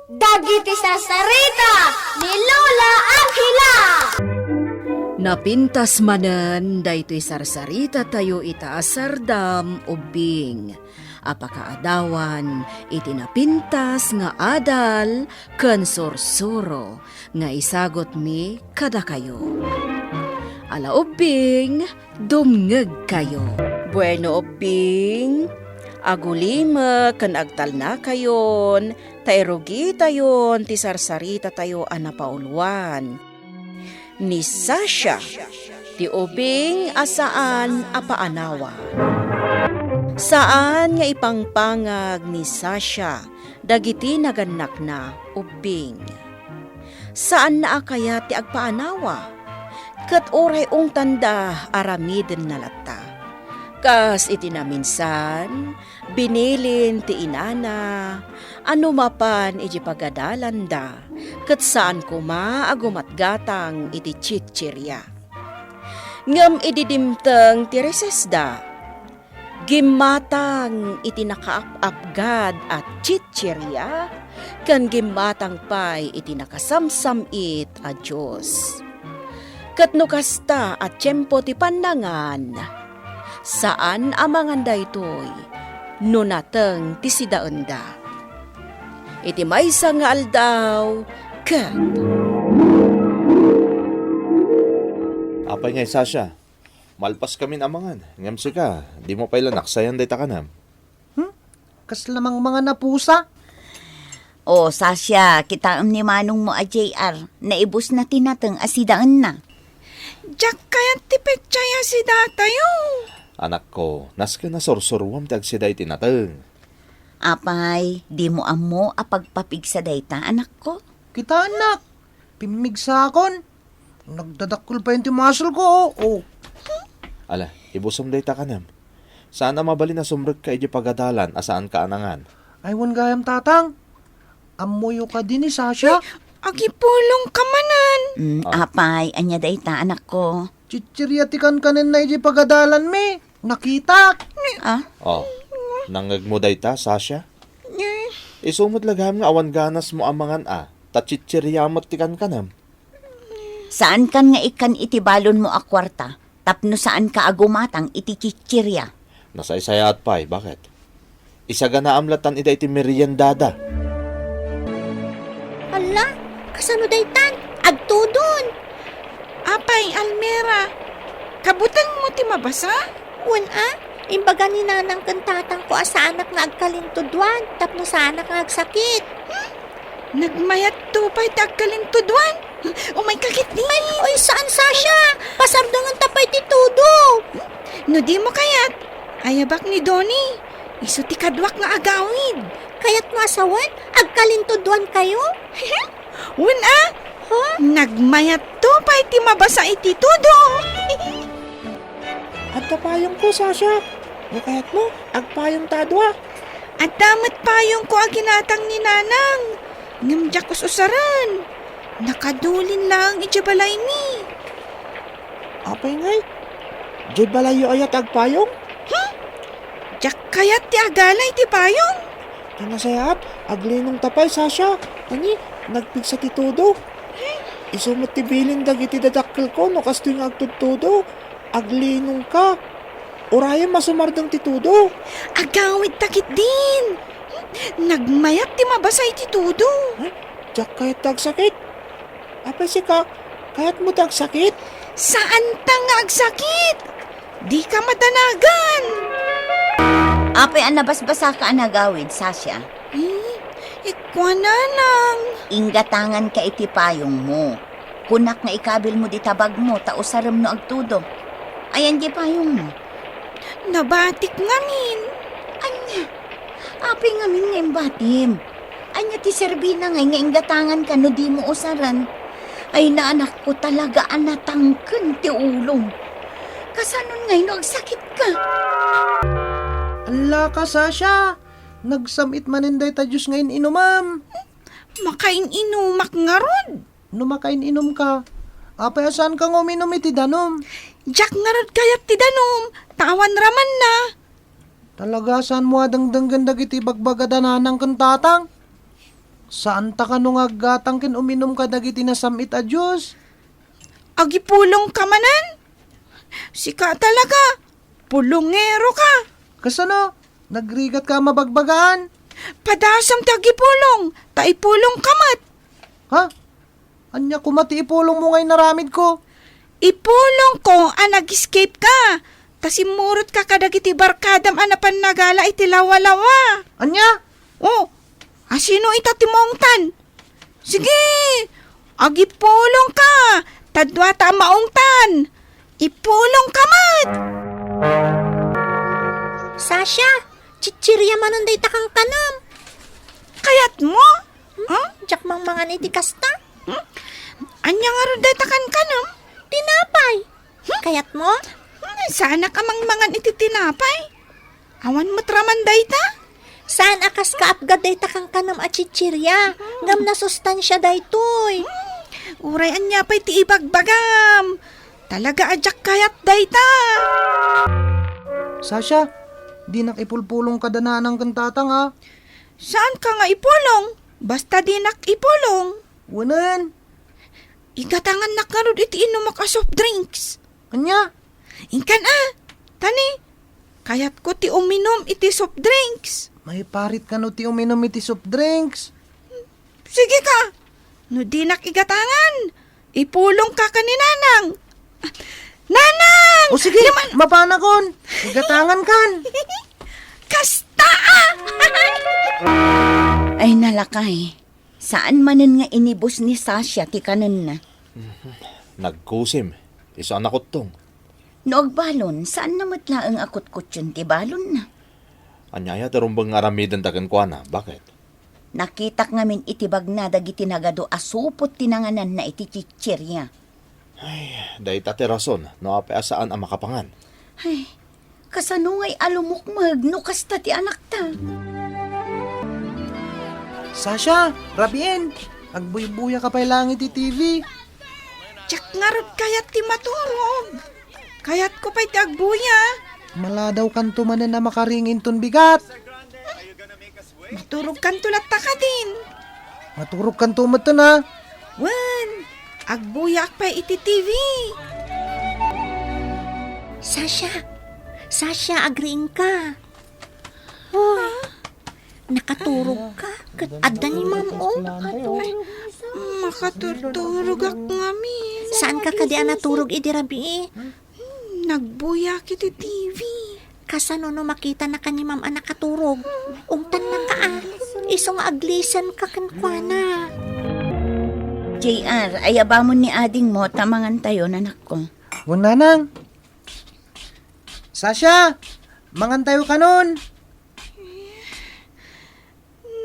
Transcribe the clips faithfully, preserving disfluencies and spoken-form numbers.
Dagiti sarsarita ni Lola Angela. Napintas manen daytoy sarsarita tayo ita a sardam ubbing a pakaadawan iti napintas nga adal ken sursuro nga isagutmi kadakayo. Ala ubbing, dumngegkayo. Bueno, ubbing, agulimek ken agtalnakayon ta irugitayon ti sarsarita tayo a napauluan. Ni Sasha, ti ubing a saan a paanawa. Saan nga ipangpangag ni Sasha dagiti nagannakna ubbing. Saanna a kayat ti agpaanawa, ket uray ungtanda, aramidenna latta. Kas iti naminsan, binilin ti inana a no mapan iti pagadalanda, ket saan koma a gumatgatang iti chichiria. Ngem idi dimteng ti resesda, gimmatang iti nakaap-apgad a chichiria, ken gimmatang pay iti nakasamsam-it a Dios. Ket no kasta a tiempo ti pannangan, saan a mangan daytoy no nateng ti sidaenda. Iti maysa nga aldaw, ket Apay ngay, Sasha? Malpaskamin a mangan, ngem sika, dimo pay la naksayan dayta kanam. Hmm? Kasla mangmangan a pusa? O, Sasha, kitaem ni manongmo a J R, naibusna ti nateng a sidaenna. Diak kayat ti petsa a sidatayo. Anakko, nasken a sursuruam ti agsida iti nateng. Apay, dimo ammo a pagpapigsa dayta, anakko? Kitaennak, pimmigsakon. Nagdadakkel pay ti muscle ko, o. Ala, ibusem dayta kanam. Saan a mabalin a sumrekka idiay pagadalan a saanka a nangan. Ay, wen gayam, Tatang. Ammoyo kadi ni Sasha? Agipulongka manen. Mm, Ah. apay, ania dayta, anakko? Chichiria ti kankanenna idiay pagadalanmi. Nakitak. Ah? O, nangngegmo dayta, Sasha? Isu met la gayam nga awan ganasmo a mangan a, ta chichiria met ti kankanam. Saankan nga ikkan iti balonmo a kuarta tapno saanka a gumatang iti chichiria. Nasaysayaat pay, baket? Isaganaam latan ida iti meriendada. Alla, kasano daytan? Agtudon! Apay, Almera, kabutengmo ti mabasa? Wen a, imbaga ni nanang ken tatangko a saanak nga agkalintuduan tapno saanak nga agsakit. Hmm? Nagmayatto pay ti agkalintuduan? Umayka ketdi. Ay, oy, saan, Sasha? Pasardengenta pay ti tudo. No dimo kayat, ayabak ni Donnie. Isu ti kaduak nga agawid. Kayatmo a sawen, agkalintuduankayo? Wen a? Ha? Nagmayatto pay ti mabasa iti tudo. Adda payongko, Sasha. No kayatmo, agpayongta a dua. Adda met payongko a ginatang ni Nanang, ngem diak us-usaren. Nakadulin laeng idiay balaymi. Apay ngay? Diay balayyo aya ti agpayong? Hmm? Diak kayat ti agala iti payong. Ti nasayaat, aglinongta pay, Sasha. Ani, nagpigsa ti tudo. Isu met ti bilin dagiti dadakkelko no kastoy nga agtudtudo. Aglinongka. Urayem a sumardeng ti tudo. Agawidta ketdin. Nagmayat ti mabasa iti tudo. Ay, diak kayat ti agsakit. Apay sika, kayatmo ti agsakit? Saanta nga agsakit. Dika madanagan. Apay a nabasbasaka a nagawid, Sasha? Eh, ikkuananang. Inggatanganka iti payongmo. Kunak nga ikabilmo di tabagmo ta usarem no agtudo. Ayan di payongmo? Nabatik ngamin. Ania? Apay ngamin nga imbatim? Ania ti serbina ngay nga inggatanganka no dimo usaren? Ay, naanakko, talaga a natangken ti ulom. Kasanon ngay no agsakitka? Allaka, Sasha! Nagsam-it manen dayta juice nga in-inumam. Makain-inumak ngarud. No makain-inumka, apay a saanka nga uminum iti danum? Diak ngarud kayat ti danum, ta awan ramanna. Talaga, saanmo a dengdenggen dagiti ibagbaga da nanang ken tatang? Saanta kano nga aggatang ken uminum kadagiti nasam-it a juice? Agipulongka manen? Sika talaga, pulongero ka. Kasano? Nagrigat ka a mabagbagaan? Padasam ti agipulong, ta ipulongka met. Ha? Ania koma ti ipulongmo nga inaramidko? Ipulongko a nag-escape ka, ta simmurotka kadagiti barkadam a napan nagala iti lawalawa. Ania? O, asino ita ti maungtan? Sige, agipulongka, ta duata a maungtan. Ipulongka met. Sasha, chichirya manen dayta kankanem. Kayatmo? Hmm? Diak mangmangan iti kasta. Hmm? Ania ngarud dayta kankanem? Tinapay. Hmm? Kayatmo? Hmm, saanak a mangmangan iti tinapay. Awan met raman dayta? Saan a kas kaapga dayta kankanem a chichirya. Hmm. Ngem nasustansia daytoy. Hmm, uray ania pay ti ibagbagam. Talaga a diak kayat dayta. Sasha, dinak ipulpulong kada nanang ken tatang, a. Saanka nga ipulong? Basta dinak ipulong. Wenen. Igatangannak ngarud iti inumak a soft drinks. Ania? Inkan a, tani, kayatko ti uminum iti soft drinks. Maiparit kano ti uminum iti soft drinks? Sige ka, no dinak igatangan, ipulongka ken ni Nanang. Nanang! O sige, mapanakon. Igatangan kan. Kasta a! Ay, nalakay. Saan manen nga inibus ni Sasha ti kanenna. Mhm. Nagkusim, isu a nakuttong. No agbalon, saanna met laeng a kutkutyon ti balonna. Ania aya ti rumbeng nga aramidenta kenkuana? Bakit? Nakitak ngamin iti bagna dagiti nagadu a supot ti nangananna iti chichirya. Ay, dayta ti rason no apay a saan a makapangan. Ay, kasano ngay a lumukmeg no kasta ti anakta? Sasha, rabiin, agbuybuya ka pay laeng iti T V. Diak ngarud kayat ti maturog. Kayatko pay ti agbuya. Maladaw kanto manen a makaring inton bigat. Maturog kanto latta kadin. Maturog kanto metten a. Wen, agbuyaak pay iti T V. Sasha, Sasha, agriingka. Hoy, nakaturog ka? Ket adda ni Ma'am, o. Ay, makaturturogak ngamin. Saanka kadi a naturog idi rabii? Hmm, nagbuyak iti T V. Kasano no makitanaka ni Ma'am a nakaturog? Ungtannaka a. Isu nga aglisenka kenkuana. J R, ayabamon ni adingmo ta mangantayon, anakko. Wen, nanang. Sasha, mangantayo kanon.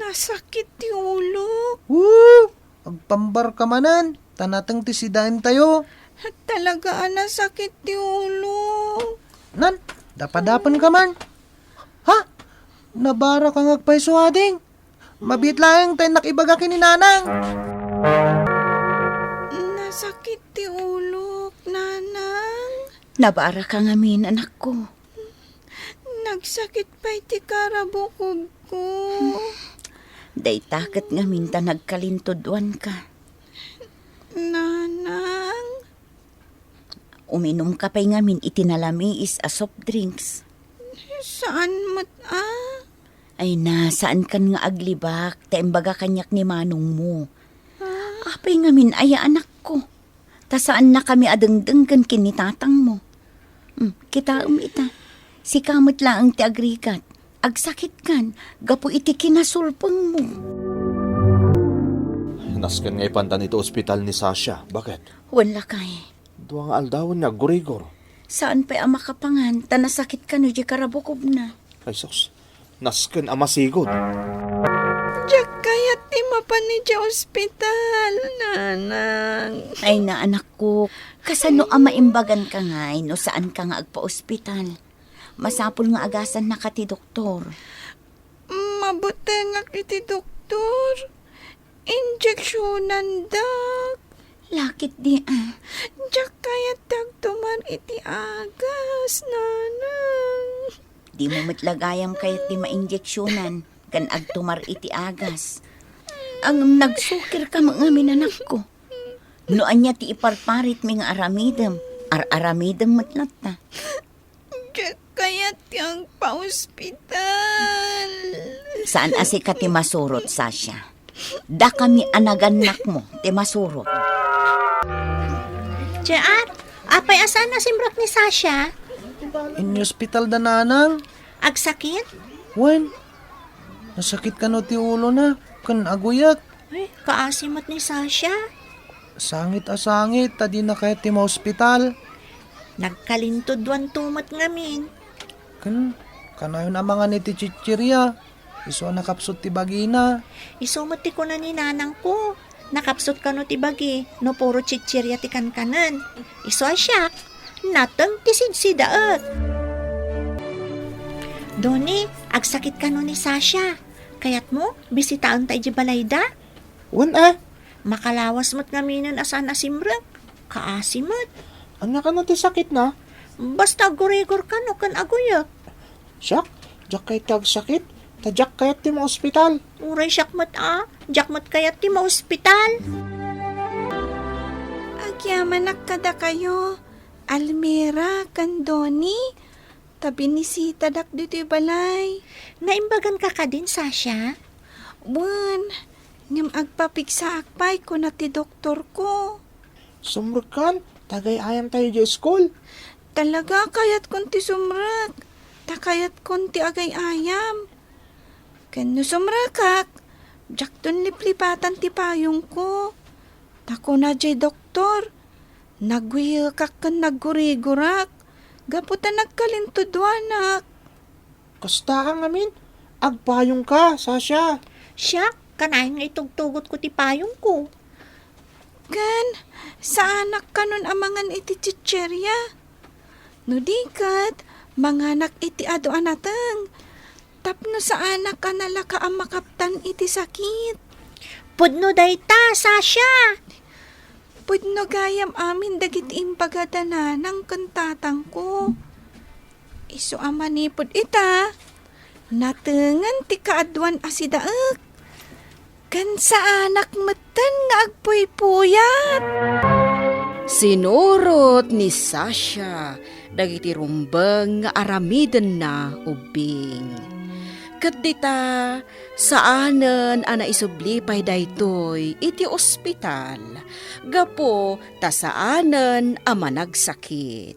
Nasakit ti ulok. Woo! Agpambar ka manen, ta nateng ti sidaentayo. Talaga a nasakit ti ulok. Nan, dapadapen ka man. Ha? Nabara ka nga agpayso, ading? Mabiit laeng ta innak ibaga ken ni nanang. Nasakit ti ulok, nanang. Nabara ka ngamin, anakko. Nagsakit pay ti karabukobko. Dayta ket ngamin ta nagkalintuduanka. Nanang. Uminumka pay ngamin iti nalamiis a soft drinks. Saan met a? Ay na, saankan nga aglibak, ta imbaga kaniak ni manongmo. Ah? Apay ngamin aya, anakko? Ta saannakami a dengdenggen ken ni tatangmo. Hmm, kitaem ita. Sika met laeng ti agrigat. Agsakitkan gapu iti kinasulpengmo. Nasken nga ipantan iti ospital ni Sasha. Bakit? Wen, lakay. Dua nga aldawen nga aggurigor. Saan pay a makapangan, ta nasakit kano di karabukobna. Ay, sus. Nasken a masigud. Diak kayat ti mapan idiay ospital, nanang. Ay na, anakko. Kasano a maimbagan ka ngay no saan ka nga agpa-ospital? Masapul nga agasan naka ti doktor. Mabutengak iti doktor. Injeksyonandak. Lakit di, ah. Diak kayat ti agtumar iti agas, nanang. Dimo met la gayam kayat ti mainjeksyonan ken agtumar iti agas. Ngem nagsukirka met ngamin, anakko. No ania ti iparparitmi nga aramidem, ar-aramidem met latta. Diak kayat ti agpaospital. Saan a sika ti masurot, Sasha. Dakami a nagannakmo ti masurot. Jean, apay a saan a simrek ni Sasha? Iniospital da nanang. Agsakit? Wen, nasakit kano ti ulona ken aguyek. Ay, kaasi met ni Sasha. Sangit a sangit ta dina kayat ti maospital. Nagkalintuduanto met ngamin. Ken kanayon a mangan iti chichirya, isu a nakapsut ti bagina. Isu met ti kuna ni nanangko, nakapsut kano ti bagi no puro chichirya ti kankanen. Isu a siak, nateng ti sidsidaek. Doni, agsakit kano ni Sasha. Kayatmo, bisitaenta idiay balayda? Wen a. Makalawas met ngaminen a saan a simrek. Kaasi met. Ania kano ti sakitna? Basta aggurigor kano ken aguyek. Siak, diak kayat ti agsakit, ta diak kayat ti maospital. Uray siak met a, diak met kayat ti maospital. Agyamanak kadakayo, Almira ken Doni, ta binisitadak ditoy balay. Naimbaganka kadin, Sasha? Wen, ngem agpapigsaak pay kuna ti doktorko. Sumrekkan, ta agay-ayamtayo idiay school. Talaga, kayatkon ti sumrek. Ta kayatkon ti agay-ayam. Ken no sumrekak, diakton liplipatan ti payongko. Ta kuna diay doktor, naguyekak ken naggurigorak gapu ta nagkalintuduanak. Kasta a ngamin, agpayongka, Sasha. Siak, kanayon nga itugtugotko ti payongko. Ken, saanak kanon a mangan iti chichirya. No di ket, manganak iti adu a nateng. Tapno saanak a nalaka a makaptan iti sakit. Pudno dayta, Sasha! Pudno gayam amin dagiti imbagada nanang ken tatangko. Isu a manipud ita, natengen ti kaaduan a sidaek. Ken saanak metten nga agpuypuyat. Sinurot ni Sasha dagiti rumbeng nga aramidenna ubbing. Ket dita, saanen a naisubli pay daytoy iti ospital, gapu ta saanen a managsakit.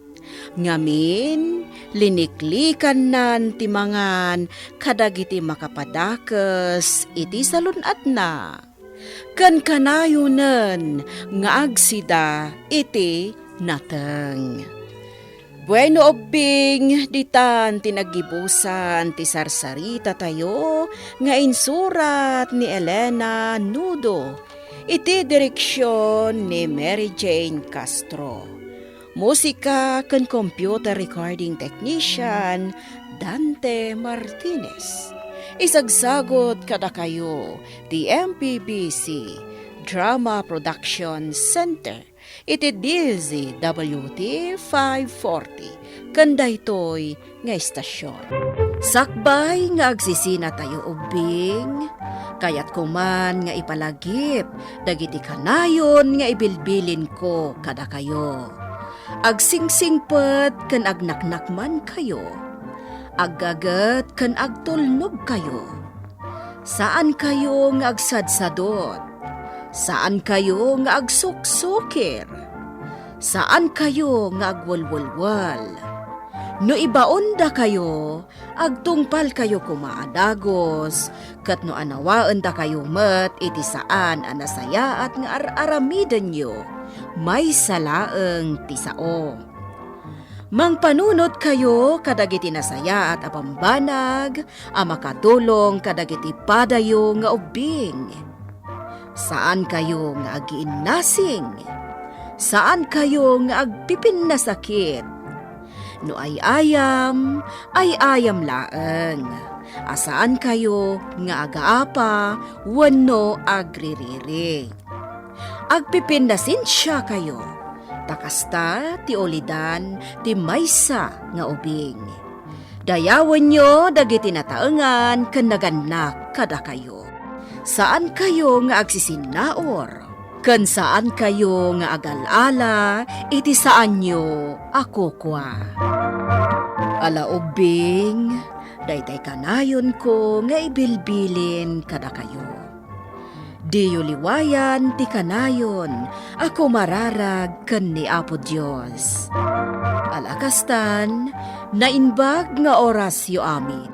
Ngamin, liniklikannan ti mangan kadagiti makapadakes iti salun-atna, ken kanayonen nga agsida iti nateng. Bueno, ubbing, ditan ti naggibusan ti sarsaritatayo nga insurat ni Elena Nudo, iti direksion ni Mary Jane Castro. Musika ken computer recording technician, Dante Martinez. Isagsagut kadakayo ti M P B C Drama Production Center iti D Z W T five forty, ken daytoy nga istasyon. Sakbay nga agsisinatayo ubbing, kayatko man nga ipalagip dagiti kanayon nga ibilbilinko kadakayo. Agsingsingpet ken agnaknakmankayo. Aggaget ken agtulnogkayo. Saankayo nga agsadsadot. Saankayo nga agsuksukir. Saankayo nga agwelwelwel. No ibaondakayo, agtungpalkayo koma a dagus, ket no anawaendakayo met iti saan a nasayaat nga ar-aramidenyo, maysa laeng ti sao. Mangpanunotkayo kadagiti nasayaat a bambanag a makatulong kadagiti padayo nga ubbing. Saankayo nga agiinnasing. Saankayo nga agpipinnasakit. No ay-ayam, ay-ayam laeng. A saankayo nga agaapa wenno agririri. Agpipinnasensiakayo, ta kasta ti ulidan ti maysa nga ubing. Dayawenyo dagiti nataengan ken nagannak kadakayo. Saankayo nga agsisinnaur, ken saankayo nga agal-ala iti saanyo a kukua. Ala ubbing, daytay kanayonko nga ibilbilin kadakayo. Diyo liwayan ti kanayon a kumararag ken ni Apo Dios. Ala kastan, naimbag nga orasyo amin.